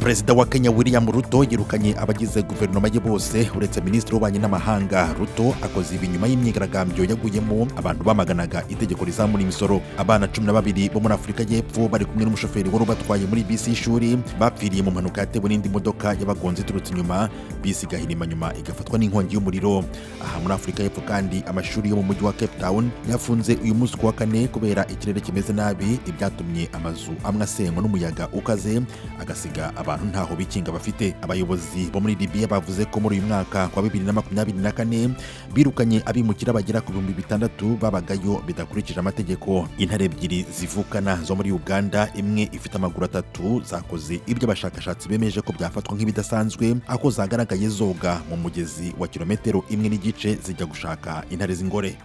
Perezida wa Kenya William Ruto yirukanye abagize guverinoma ye bose uretse minisitiri w'ububanyi n'amahanga. Ruto akoze ibi nyuma y'imyigaragambyo yaguyemo abantu bamaganaga itegeko rizamura imisoro. Abana 12 bo muri Afurika y'Epfo bari kumwe n'umushoferi wari ubatwaye muri bisi y'ishuri bapfiriye mu mpanuka yatewe n'indi modoka y'abagonzi iturutse inyuma, bisi igahirima, nyuma igafatwa n'inkongi y'umuriro. Aha muri Afurika y'Epfo kandi, amashuri yo mu mujyi wa Cape Town yafunze uyu munsi ku wa kane kubera ikirere kimeze nabi, ibyatumye amazu amwe asenywa n'umuyaga ukaze, agasiga abantu ntaho bikinga bafite. Abayobozi bo muri Libiya bavuze ko muri uyu mwaka wa 2024 birukanye abimukira bagera ku 6000 babagayo bidakurikije amategeko. Intare ebyiri zivukana zo muri Uganda, imwe ifite amaguru atatu, zakoze ibyo abashakashatsi bemeje ko byafatwa nk'ibidasanzwe, aho zagaragaye zoga mu mugezi wa kilometero 1.5 zijya gushaka intare z'ingore.